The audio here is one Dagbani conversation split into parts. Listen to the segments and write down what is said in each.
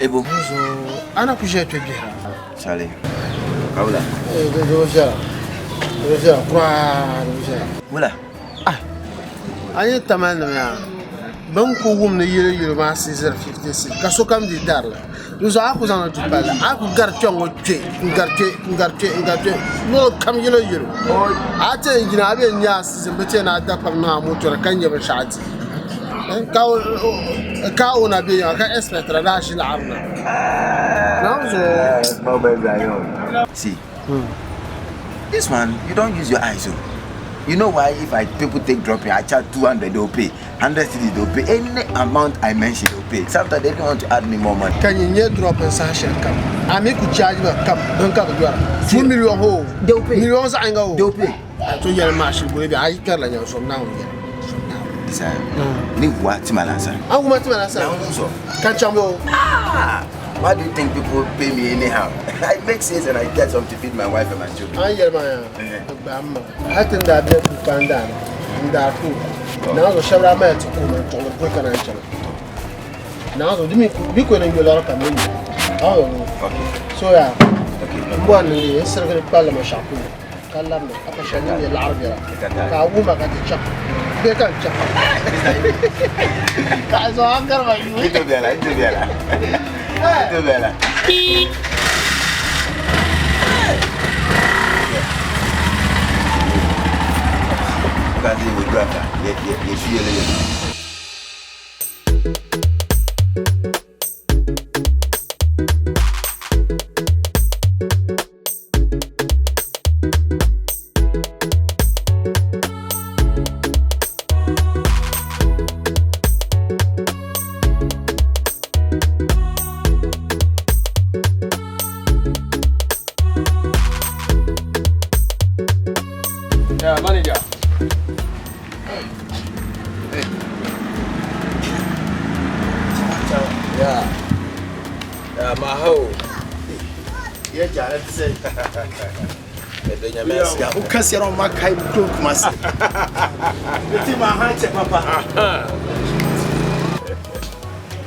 Ebo. A na ku ʒiya kpe gbihira. Charlie, ka wula? Di bi viɛla. Di bi viɛla kuraa di bi viɛla. Wula? Ah, a nyɛ Tamale nim yaa bɛ ni ku wum ni yili yili maa siiziri 56 ka sokam dii dari li. Di zuɣu a ku zaŋli du palli a ku gari kpɛŋ ŋɔ kpe n-gari kpe n-gari kpe n-gari kpe luɣili kam yili yili. A ti yɛn yina a bɛ yɛn nya a siizin bɛ ti yɛn a da kpam niŋ a moto ni ka nya binshɛɣu di. Ka o na bɛ yiŋa ka expect ni a ʒi laɣiri na. Naawuni zuɣu. See, this one you don use your eyes o. You know why if I people take dropping I charge 200 they will pay, 100 cedis they will pay, any amount I mention they will pay. Sometimes they don't want to add me more money. Ka nyin nyɛ dropping saha shɛli kam a mi ku charge ba kam din ka bɛ yɔra. 2 million ho They will pay. million zaɣ yinga o. They will pay. A to yɛli maa shiri guli bɛ a yi kpɛrila nyaŋ zom Naawuni yɛli. Zom Naawuni. Isa, ni wa tima la sa. A wuma tima la sa. Naawuni zuɣu. Ka chaŋ o. Ah! Why do you think people pay me anyhow? I make sales and I get some to feed my wife and my children. A ni yɛli maa yaa, di gbaai m maŋa. Hal ti ni daa be Dukpani daa ni, n daa ku Naawuni zuɣu shɛba daa mali ti kuhi ma n-tuɣili buri ka naan chana. Naawuni zuɣu di mi ku bɛ ku yɛn yo liɣiri ka m mi nyu. Naawuni zuɣu. So yaa, m bɔri ni n leei n sirigiri kpalli ma shɛɣu polo ka labina ka pa shɛli din nyɛ laɣiri biɛla ka a wuhi ma ka ti chaŋ bee ka n chaŋ. Ka a zaŋ a gari ma yuui. Ito biɛla, ito biɛla. Ito biɛla. Kazi wodura ka yɛ yɛ yɛ fi yɛlɛ yɛlɛ. Yeah, manager. Hey. Yeah. Yeah, my hoe. Yɛ gya ɛte sɛ. Ɛdɔ nyame ase. Ya woka sɛ na ɔma kae mu kuro kuma se. Mete ma ha kyɛ papa.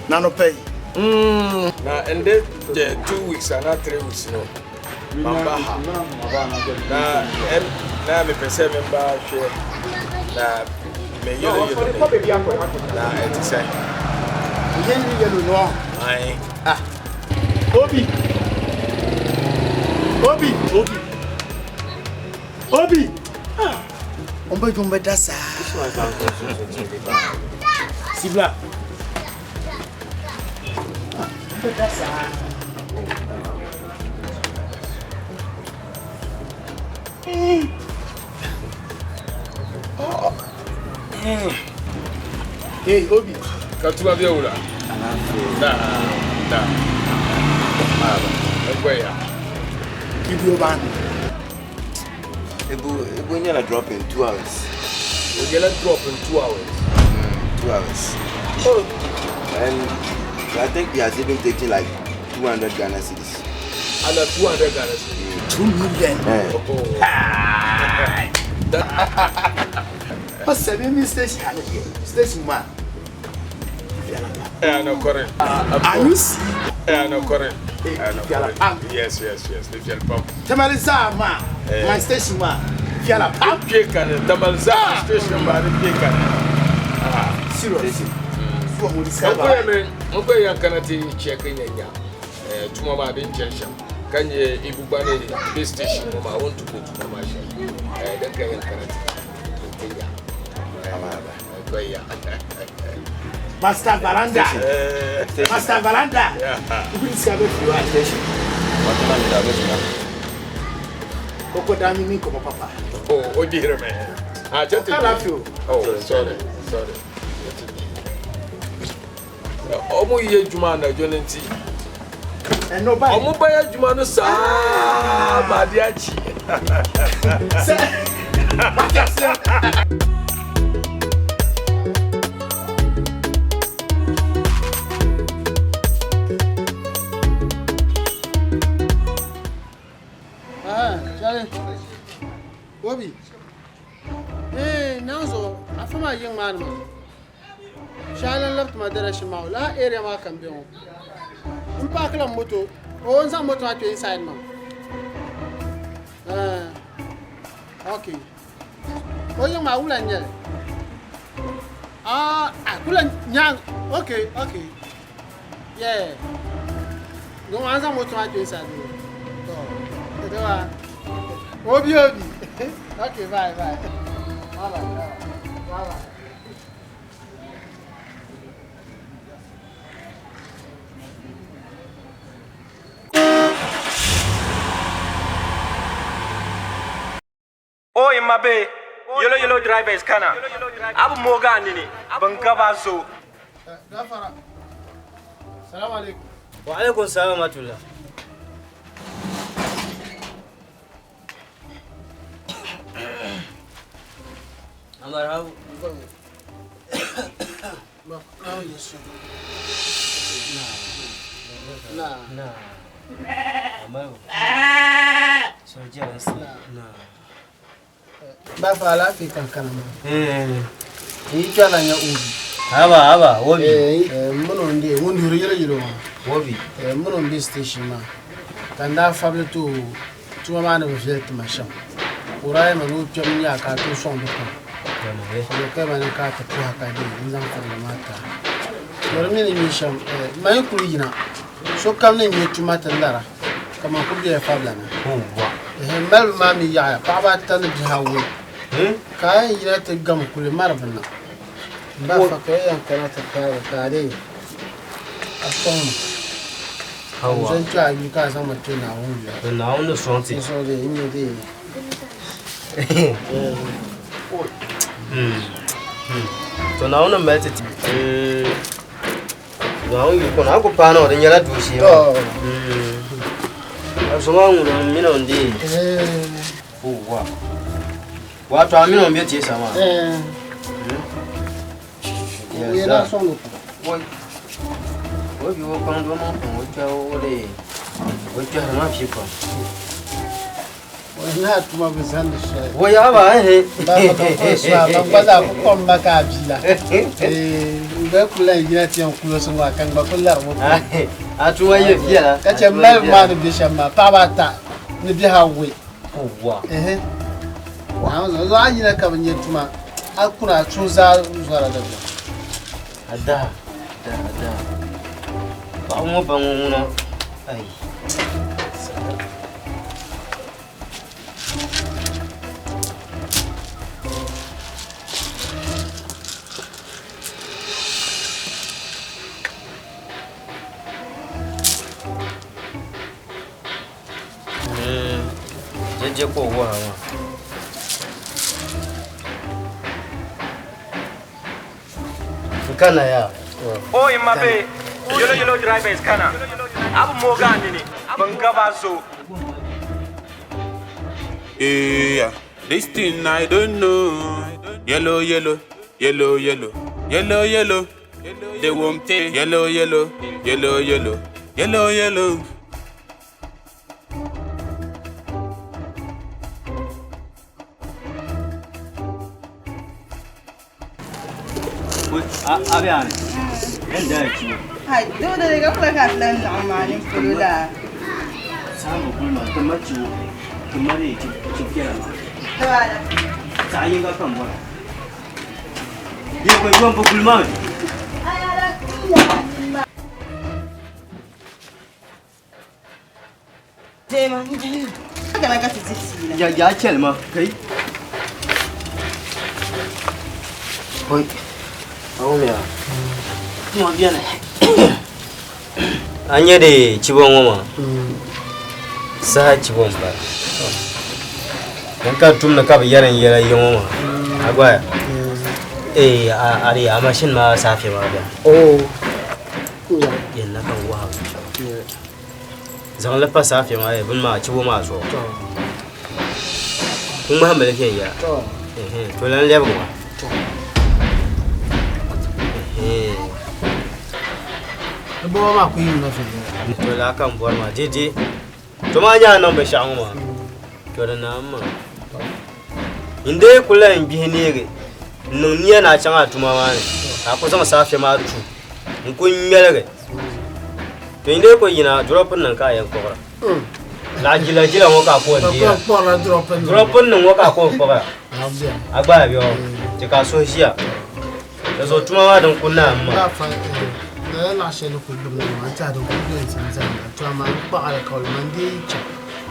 Na no pɛ yi. Na ɛnde deɛ 2 weeks anaa 3 weeks no mamba ha na ɛm na mepɛ sɛ memba hwɛ na me yellow yellow ne na ɛte sɛ. Yellow yellow no. Ae. Ah. Obi. Obi. Obi. Obi. Ah. Ɔmbɛ dwom bɛda saa. Sibla. Ɔmbɛda saa. Oh. Hey, Obi. Katuma bɛ wula. Na na. Ɛgbɛ ya. Ibi o ban. Ebu ebu nyɛla drop in 2 hours. O nyɛla drop in 2 hours. 2 hours. Oh. And I think he has even taken like 200 Ghana cedis. Ana 200 Ghana cedis. 2 million. Eh. Oh. Ɔsɛ mi mi station ha ne deɛ station mu a. Eh, no correct. Are you see? Eh, no correct. Eh, Eh, no Fiala correct. pam. Yes. The fiala pam. Tamale Zama. Eh. My station mu a. Fiala pam. Pie kan Tamale Zama station ba ni pie kan. Ah. Serious. Fu mo discover. Nkwe me nkwe yan kana ti check nyanya. Eh, tuma ma din chen sham. Kan ye ibugba ne base station mo ma want to go tuma ma sha. Eh, dan kan yan kana ti. Kenya. Nkwe ya. Master Veranda. Eh, Master Veranda. yeah. Ibi discover fi wa. Station. What man did I go to? Koko da mi mi nkɔmɔ papa. Oh, o di here me. Ah, just Kala fi o. Oh, sorry, sorry. Ɔmo yɛ adwuma anadwo no nti Ɛno ba. ɔmo bɛyɛ adwuma no saa ma ade akyi. Sɛ. Wati aseɛ. Ah, Charlie. Obi. Eh, nanzo, afa ma yiŋ maa ni maa. Shaalan labiti ma direction maa, lala area maa ka n be ŋɔ. N paaki la moto. O n zaŋ moto maa kpe inside maa. Eh. Okay. O yiŋ maa wula n nyɛli? Ah, ah, kula nyaang. Okay, okay. Yeah. Ŋɔ maa n zaŋ moto maa kpe inside maa. To. To wa. Obi obi. Okay, bye bye. Bye bye. Bye bye. Oi mabe, yellow yellow drivers kana. Abu moga nini, ban gaba so. Gafara. Salamu alaikum. Wa alaikum salam wa rahmatullah. Amar hawu. Na. Na. Amar. Sojiya na. Ba fa alaafee ka n kana maa. Eh. N yi kpɛrila nya Obi. Haba haba wobi. Eh, n mini o n-deei ŋun duhiri yɛlo yɛlo maa. Wobi. Eh, n mini o m-be station maa ka n daa fabili ti o tuma maa ni bi viɛli ti ma shɛm. Ka o daa yɛli ma ni o kpɛm n-nya a ka a tooi sɔŋ di pam. Ka o kali ma ni ka a ti puhi a ka deei n-zaŋ fabili maa ti a. To di mi ni nyɛ shɛm, eh, ma yi kuli yina sokam ni nya tuma ti lara ka man kuli bela fabila ni. Ehe, malibu maa mi yaɣiya paɣaba ata ni bihi awoi. Ka a yɛn yina ti gam kuli mari bi na. M ba fa ka yɛn kana ti paagi ka a dee a sɔŋ ma. Ka n zo n-kpe a yuli ka a zaŋ ma kpe Naawuni yuya. To Naawuni ni sɔŋ ti. N zuɣu dee n nyɛ dee. To Naawuni mali ti ti. Naawuni yuli kɔna a ku paai na o di nyɛla dooshee maa. A zo maa ŋuna m mini o n-deei. Wa. Wato a mini o n-be teesa maa. O bi o kpaŋdi o maŋ pam o kpɛhi o dee o kpɛhiri maa fi pam. Na tuma bi zandi shɛli. O yaɣa ba ehe. Ba ka ko sua ba gba zaa ku kɔm ma ka a bia la. N gba ku lahi yina ti yɛn kulosi ŋɔ ka n gba ku lari ŋɔ pam. A tuma yɛ viɛla. Ka chɛ malibu maa ni be shɛm maa paɣaba ata ni bihi awɔi. Wa. Ehe. Naawuni zuɣu a yina ka bi nya tuma a kuna a tuhi zaa zɔra dabiɛm. A daha daha daha. Paɣaba ŋɔ ba ŋɔ ŋuna ayi. Jeje ka o waha maa. N kana yaa. Oi mabe, yellow yellow drivers kana. Abu moga nini, ban gaba so. Yeah, this thing I don't know. Yellow, yellow, yellow, yellow, yellow, yellow. They won't take yellow, yellow, yellow, yellow, yellow, yellow. Hai, doo da ka kula ka ti lan laɣim maa ni polo la. Kana ka ti di tii la. Ya ya chɛli ma kai. Oi. Awo ya. Mo biɛni. A nyɛ de chibo ŋɔ maa. Saha chibo n bala. Din ka tumdi ka bi yɛri n yɛla yi ŋɔ maa. A gba ya. Eh a a a machine maa saafe maa biɛni. Oh. Yɛn na ka wahu. Zaŋ li pa saafe maa bini maa chibo maa zuɣu. N ŋmahimmi li viɛnyɛla. To lan lɛbigi ma. Di bɔba maa ku yimina viɛnyɛla. To laa ka n bɔri maa dede. To maa nyaa niŋ binshaɣu ŋɔ maa. To di naam maa. N dee ku lahi gbihi neegi n niŋ nia ni a chaŋ a tuma maa ni ka a ku zaŋ saafe maa tu n ku ŋmɛligi. To yi lee ko yina dropin nim ka a yɛn kpuɣira. Laɣ jila jila ŋɔ ka a ko n-deera. Dropin nim ŋɔ ka a ko n-kpuɣira. A gba a bɛ o, chɛ ka a suhu ʒiya. Di zuɣu tuma maa din ku naai m-maa. Lala laɣ shɛli ni kuli gbubi ni maa n-tɛha din kuli beni ti n-zani la. To amaa n kpaɣiri ka man dii chaŋ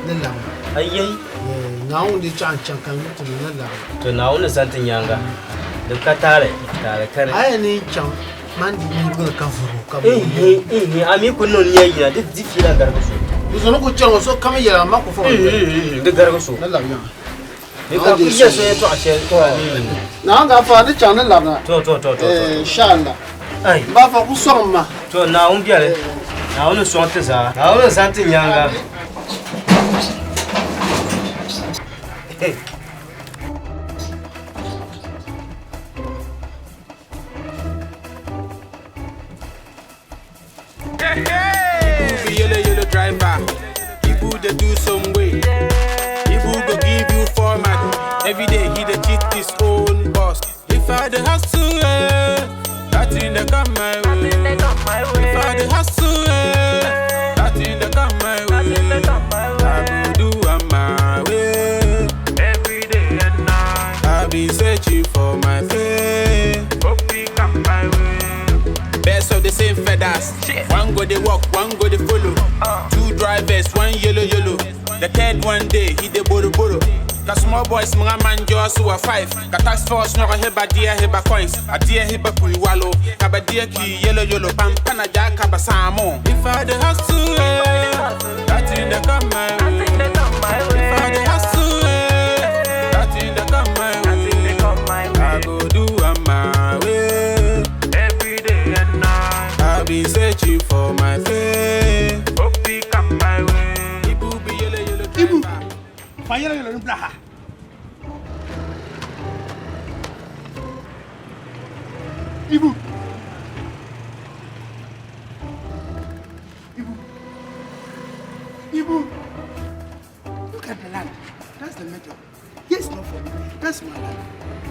ni labina. Ayai. Naawuni dii chaɣ n-chaŋ ka n yuli ti ni ni labina. To Naawuni ni zani ti nyaaŋa, di ka taali, taali kani. A yɛn ni chaŋ man di mi gbuni ka vuri o ka bɔ Ihi, a mi ku niŋ nia yina di di fiila garibu so. Di zuɣu ni ku chaŋ o so kam yɛla amaa ku fo Di garibu so. Ni labi yaŋa. Ni ka ku yɛ so yɛtɔɣa shɛli to a mi mi. Naawuni gaafara di chaŋ ni labina. To to to to. Inshallah. Ai. N ba fa ku sɔŋ ma. To Naawuni biɛli. Naawuni sɔŋ ti zaa. Naawuni zani ti nyaaŋa. Ibu be yellow yellow driver. Ibu dey do some way. Ibu go give you format. Every day he dey cheat his own boss. If I dey hustle, that thing dey come my way. If I dey hustle, that thing dey come my way. I go do am my way. Every day and night. I be searching for my pay. Hope he come my way. Birds of the same feathers. One go dey walk, one go dey follow. Two drivers, one yellow yellow. The third one day he dey borrow borrow. Ka small boys mga man just who are five. Ka tax force no heba dear heba coins. A dear heba kuiwalo. Ka ba dear ki yellow yellow pam pana ja ka ba samo. If I dey hustle, that thing dey come my way. If I dey hustle, that thing dey come my way. I go do am my way. Every day and night. I be searching for my pay. Hope he come my way. Ibu be yellow yellow Ibu. driver. Fa yellow yellow ni bila ha. Ibu. Ibu. Ibu. Look at the land. That's the metal. Yes, not for me. That's my land.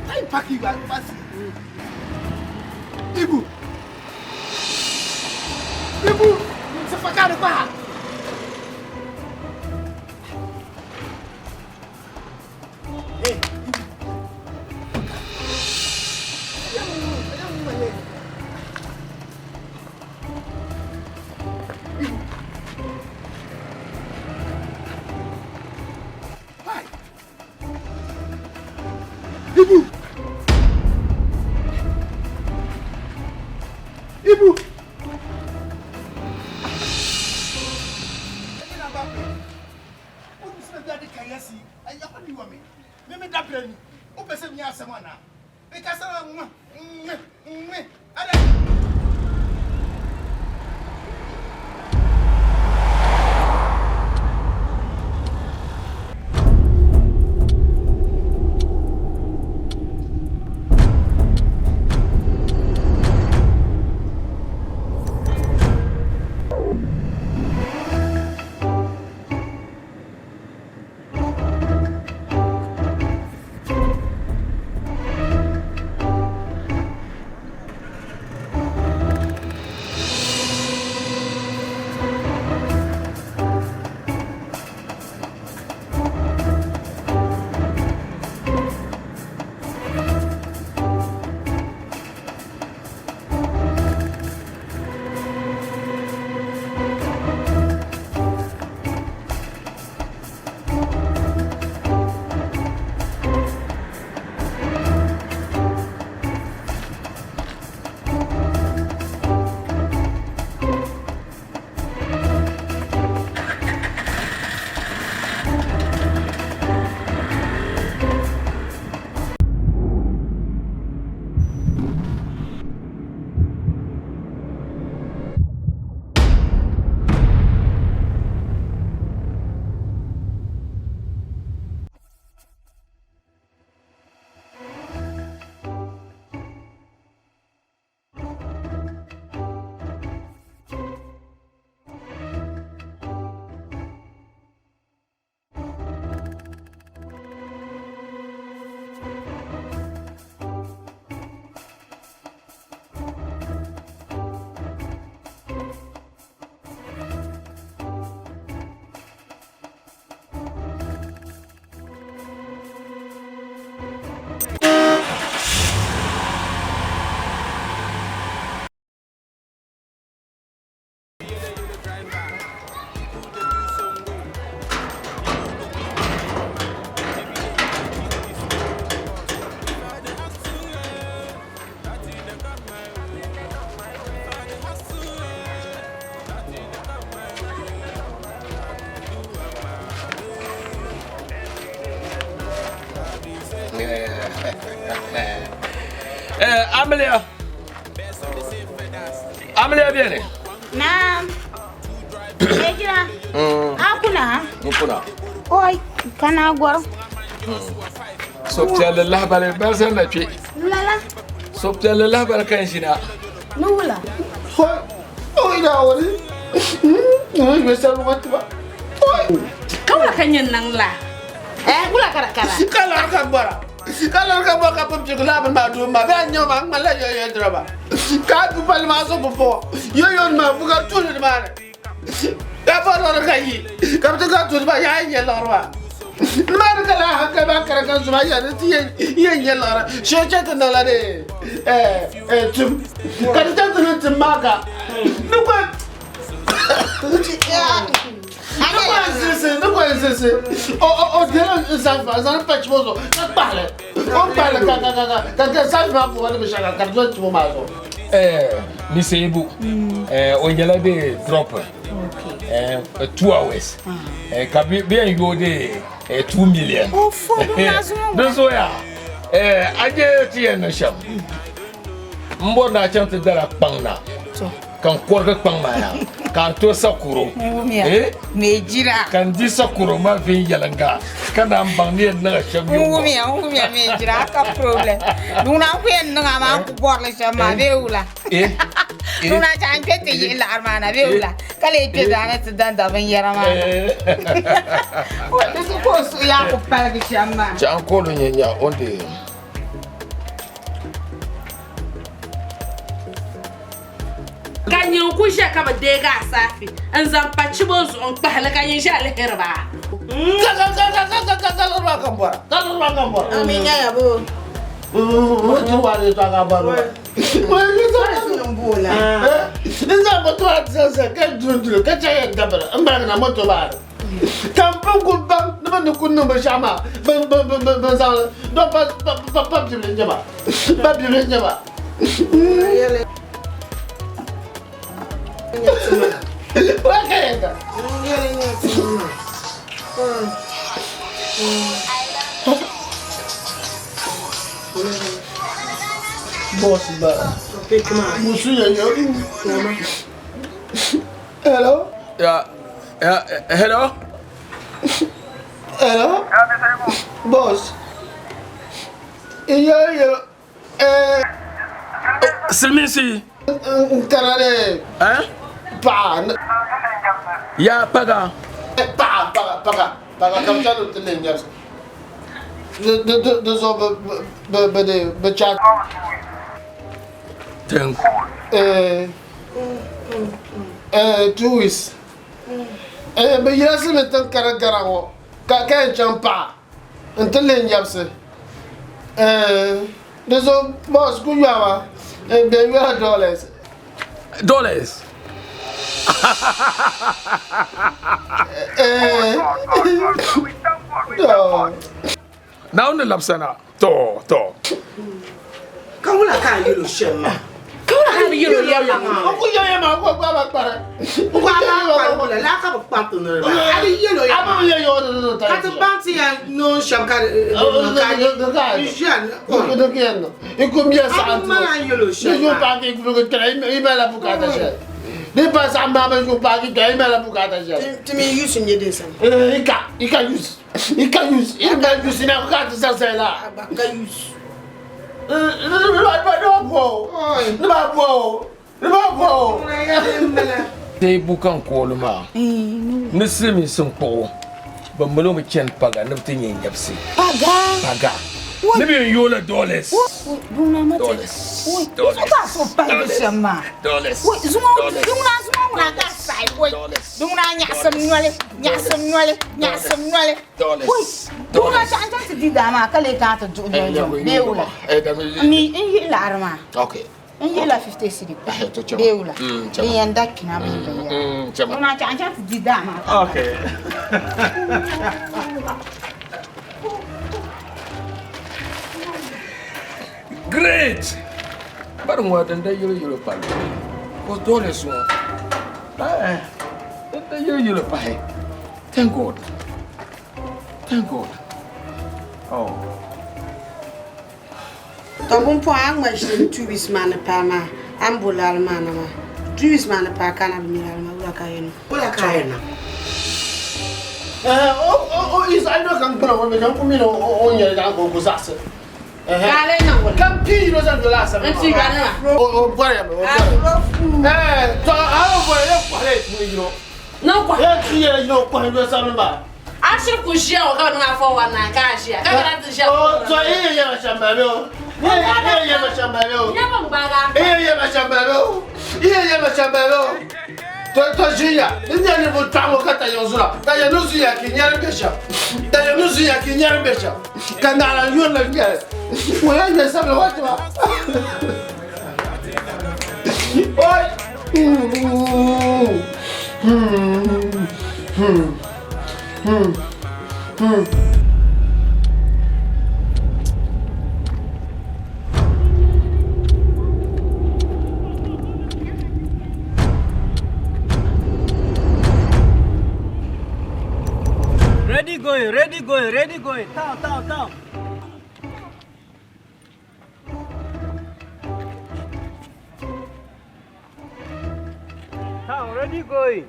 I pack you and pass you. Ibu. Ibu. Sifakari ba. Hey, Ibu. Ibu. Why? Ibu. Ibu. Amiliya. Amiliya beni. Naam. Ejira. A kuna? N kuna. Oi, kana gɔr. Suhupiɛlli lahibali balisa na kpe. Lala. Suhupiɛlli lahibali ka n ʒina. Ni wula? Hoi, oi Naawuni. Ni bɛ sani ŋɔ tiba. Hoi. Ka wula ka nyɛ niŋ la? Eh, wula ka di kana? Ka lɔri ka bɔra. Ka lɔri ka bɔra ka pun piɛgu laa bini maa doo maa bee a nya o maa ŋmanila yoyo direba. Ka a du palli maa zuɣu pumpɔŋɔ yoyo nima buka tuhili nimaani. Ka bɔri lɔri ka yi ka bi ti ka tuhili maa yaa nyɛ liɣiri maa. Nimaani ka laa hankali maa kara ka zuma yɛli ni ti yɛn nyɛ liɣiri shee chɛ ti niŋla ni tim ka di chɛ ti niŋ tim maa ka ni gba ni gba zilisi ni gba zilisi o o o dela n safi maa zaŋ pa chibo zuɣu ka kpahili o kpahili ka ka ka ka ka safi maa puhi ni binshɛɣu ka di do chibo maa zuɣu. Mr. Ibu, o nyɛla de drop 2 hours ka bɛ yɛn yooi de 2 million. Di zooya a je ti yɛn niŋ shɛm m bɔri ni a chaŋ ti dala kpaŋ na ka n kɔrigi kpaŋ maa yaa ka a to sakoro ka n di sakoro maa viɛnyɛliŋga ka naan baŋ ni yɛn niŋ a shɛm N wumiya n wumiya mejira a ka problem Duna n ku yɛn niŋ a maa n ku bɔrili shɛm maa bee wula Duna chaŋ n kpe ti yihi laɣiri maa na bee wula ka lee kpe daa ni ti danda binyɛra maa na Di su ka o suhu yaa ku paligi shɛm maa. Chaŋ ka o ni nyɛ nya o ni ti Ka nyin ku ʒe ka bi deegi a saafi n-zaŋ pa chibo zuɣu n-kpahi li ka nyin ʒe a lihiri ba. Boss ba. Musu ya yo. Hello. Yeah, yeah, hello. Hello. Boss. Yeah, yeah. Silimiinsi. N kana de. Eh? Paɣa. Yaa paga. Paɣa paɣa paɣa paɣa ka bi chani ti leei nyɛrisi. Di zuɣu bi bi bi bi chat. Thank Eh, eh, 2 weeks. Eh, bi yila silimiin tiŋ kara gara ŋɔ ka ka yɛn chaŋ paɣa n ti leei nyɛbisi. Eh, di zuɣu boss ku yɔhima bɛ yɔra dollars. Dollars. Eh, no. Naawuni ni labisa na. To, to. Ka wula ka a yɛl o shɛm maa? Ka wula ka a bi yɛl o yɛm maa? O ku yɛl maa ko gba ba kpari. O gba ba kpari wula laa ka bi kpari ti niriba. A di yɛl o yɛm maa. A bi yɛl o ni Ka ti baŋ ti yɛn niŋ shɛm ka di ka n ʒiya Ikumbiya A bi mali a yɛl o shɛm Ni maa. paaki i bukata shɛli. Ni pa saɣim maa mi yu paaki kpɛra i mali bukata shɛli. Ti mi use n nyɛ din sani. I ka i ka use i ka use i ma use na ka ti sa sali la. A gba ka use. Ni ba bɔ o ni ba bɔ o ni ba bɔ o. Teebu ka n kooli maa ni silimiinsi n-kpuɣi o bɛ mali o mi chani paga ni bɛ ti nya nyɛbisi. Paga? Paga. Ni bɛ yɛn yooi la dollars. Dollars. Dollars. Dollars. Duŋuna chaŋ chaŋ ti di daa maa ka lee kana ti duɣi jɔnjɔn bee wula? Mi n yihi laɣiri maa. Okay. N yihila 50 cedi bee wula? Din yɛn da kpina mini binyɛra. Duŋuna chaŋ chaŋ ti di daa maa. Okay. Great! Bari ŋɔ din da yɛlo yɛlo palli. Ko dollars ŋɔ. Eh, din da yɛlo yɛlo pahi. Thank God. Thank God. Oh. To pumpɔŋɔ a ni ŋma ʒili 2 weeks maa ni paai maa, a ni bo lari maa na maa. 2 weeks maa ni paai ka a na bi nya lari maa, wula ka a yɛn niŋ? Wula ka a yɛn niŋ? O zaɣ yino kam gbuna o bɛ ku mini o nyɛli zaɣ ka o ku zaɣisi. Ka a lee niŋ wula? Ka m pii yino zaŋ doli asaba N pii gba nima. O bɔri ya mi, o bɔri. To a o bɔri ya kɔhila puuni yino. Niŋ kɔhi. Ya pii yɛla yino kɔhi doli sabili maa. A shiri ku ʒiya ŋɔ ka bɛ niŋ a 419 ka a ʒiya ka kana ti ʒiya. O to yi yɛn yɛla shɛm bala bɛ o. Yi yɛn yɛla shɛm bala bɛ o. Nyɛ bin gbaagi a. Yi yɛn yɛla shɛm bala bɛ o. Yi yɛn yɛla shɛm bala bɛ o. To to ʒiya di nyɛ ninvuɣ tɔɣu ŋɔ ka tayiɣ zura ka yɛn ni zuya ka nyɛri bɛ shɛm ka yɛn ni zuya ka nyɛri bɛ shɛm ka naɣila yuri la nyɛri ŋun yɛn nyɛ sabila wa tima. Oi! Ready going, ready going, ready going. Down, down, down. Down, ready going.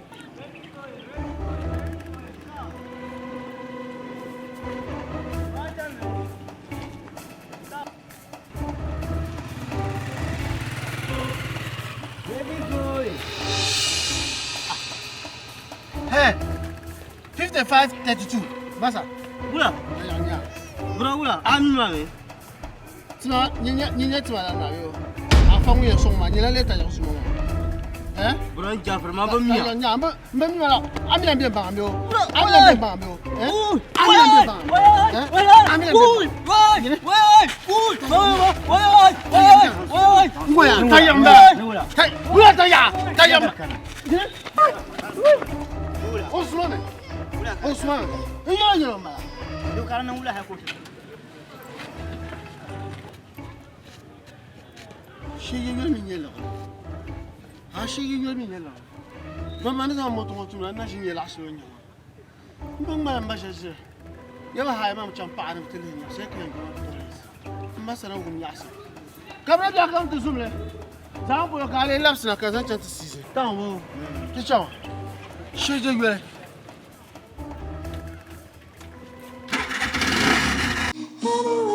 Ready going. Hey, 55 32. Basa. Wula. Wula wula. Anu mi. Tima nyɛ tima la na yo. A fa ŋun yɛn sɔŋ ma nyɛla leta yaɣ suma maa. Eh? Bro Jafar ma ba miya. Nya n bɛ mi la. A mi na bɛ baŋ mi o. A mi na bɛ baŋ mi o. Eh? A mi na bɛ baŋ. Eh? A mi na bɛ baŋ. Ngoya, ta yam ba. Ta wula ta ya, ta yam. Osman. Osman. N yɛrɛ yɛrɛ ma. Shigi yuli mi nyɛ liɣiri. A shigi yuli mi nyɛ liɣiri. Ba ma ni zaŋ moto ŋɔ tumda n na ʒi nyɛ laɣ shɛli o nyɛ maa. N bi ŋmala m ba shɛli ʒiri. Yaba hayi maa mi chaŋ paɣa ni bi ti lihi nya shɛli ka yɛn gbubi dollars. M ba sana wum yaɣisi. Ka bɛ biɛɣu kam ti zumli. Zaŋ polo ka a lee labisina ka zaŋ chaŋ ti siisi. Taŋ ŋɔ ti chaŋ shigi yuli. Anywhere.